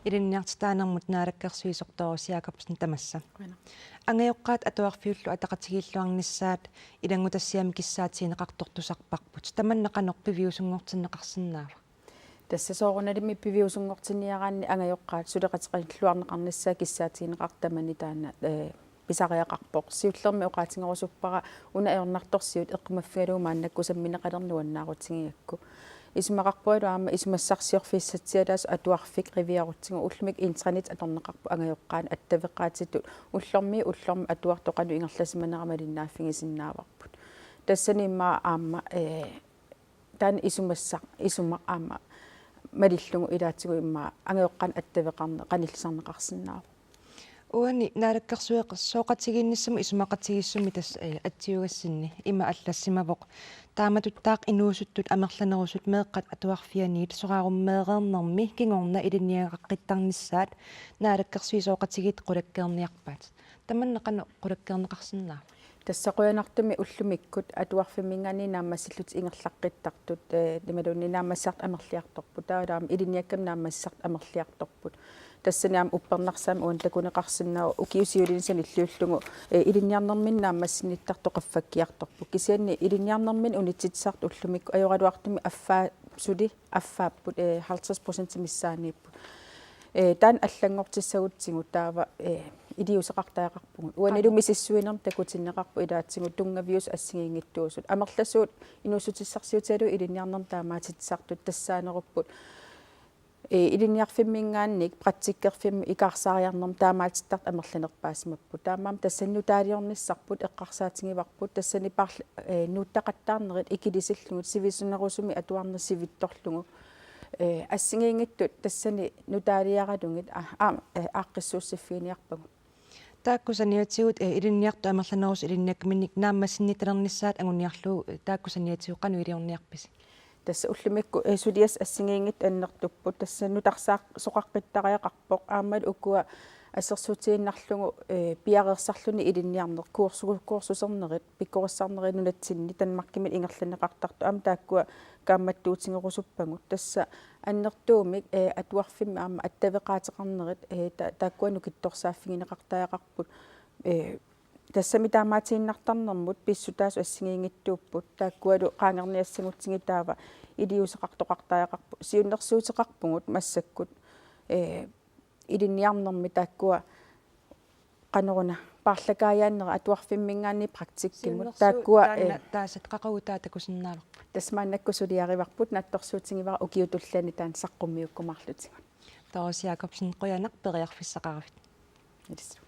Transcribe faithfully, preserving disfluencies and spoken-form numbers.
ilinniartitaanermut naalakkersuisoq Doris Jakobsen tamassa. Qujanaq. Angajoqqaat atuarfiullu ataqatigiilluarnissaat ilanngutassiami kissaatigineqartoq tusarparput. Tamanna qanoq piviusunngortinneqarsinnaava? Tassa soorunalimi piviusunngortinniaraanni angajoqqaat suleqateqalluarneqarnissaat kissaatigineqartut tamani taanna, ee, pisariaqarpoq. Siullermik oqaatigerusuppara una ajornartorsiut eqqumaffigalugu maannakkut sammineqalerneq nuannaarutigigakku. Isumaqarpungalu aamma isumassarsiorfissatsialaasoq atuarfik qiviarutsigu ullumikkut intranettit atorneqarput angajoqqaanni attaveqaatitut ullormiit ullormut atuartut qanoq ingerlasimanera malinnaaffigisinnaavarput. Tassani immaqa aamma, ee, taanna isumassaq, isumaq aamma malillugu ilaatigut immaqa angajoqqaanni attaveqarneq qanillisarneqarsinnaavoq. Uani naalakkersuisooqatigiinnissamut isumaqatigiissummi tassa, ee, atsiugassinni ima allassimavoq: Taamatuttaaq inuusuttut amerlanerusut meeqqat atuarfianniit soraarummeereernermi kingorna ilinniagaqartarnissaat naalakkersuisooqatigiit qulakkeerniarpaat. Tamanna qanoq qulakkeerneqarsinnaava? Tassa qujanartumik ullumikkut atuarfimminngaanniit naammassillutik ingerlaqqittartut, ee, imaluunniit naammassisartut amerliartorput. Taavalu aamma ilinniakkami naammassisartut amerliartorput. Tassani aamma uppernarsaammi uani takuneqarsinnaavoq ukiut siulini sanilliullugu, ee, ilinniarnerminni naammassinnittartut qaffakkiartorput. Kisianni ilinniarnerminni unitsitsisartut ullumikkut ajoraluartumik affaa-, suli affaapput, ee, halvtreds procent missaaniipput. Ee, taanna allanngortissagutsigu taava, ee, iliuuseqartariaqarpugut. Uanilu misissuinermik takutinneqarpoq ilaatigut tunngaviusut assigiinngitsuusut. Amerlasuut inuussutissarsiutigalugu ilinniarnermut taamaatitsisartut tassaanerupput, ee, ilinniarfimminngaanniit praktikkerfimmut ikaarsaariarnermut taamaatittartut amerlanerpaasimapput. Taamaammat tassani nutaaliornissarput eqqarsaatigivarput, tassani parl-, ee, nuuttaqattaarnerit ikilisillugit sivisunerusumik atuarneq sivitsorlugu. Ee, assigiinngitsut tassani nutaaliaralugit, aa, aa, ee, aaqqissuussiffiginiarpagut. Taakku saniatigut, ee, ilinniartut amerlanerusut ilinniakkaminnik naammassinnittalernissaat anguniarlugu, ee, taakku saniatigut qanoq iliorniarpisi? Tassa ullumikkut, ee, suliassat assigiinngitsut annertupput. Tassa nutarsaaq-, soqaqqittariaqarpoq. Aammalu ukua assersuutigiinnarlugu, ee, piareersarluni ilinniarneq, kursu-, kursusernerit, pikkorissarnerit nunatsinni Danmarkimi ingerlanneqartartut aamma taakkua kaammattuutigerusuppagut. Tassa annertuumik, ee, atuarfimmi aamma attaveqaateqarnerit, ee, ta-, taakkua nukittorsaaffigineqartariaqarput. Ee, tassami taamaatiinnartarnermut pissutaasut assigiinngitsuupput, taakkualu qaangerniassagutsigit taava iliuuseqartoqartariaqarput. Siunnersuuteqarpugut massakkut, ee, ilinniarnermi taakkua qanoruna paarlakaajaannerit atuarfimminngaanniit praktikkimut. Siunnersuut taakkua, taanna, ee, taasat qaqugu taava takusinnaavarput? Tassa maannakkut suliarivarput, naatsorsuutigivara ukiup tulliani taanna saqqummiukkumaarlutigu. Doris Jakobsen, qujanaq periarfissaqaravit. Ilissut.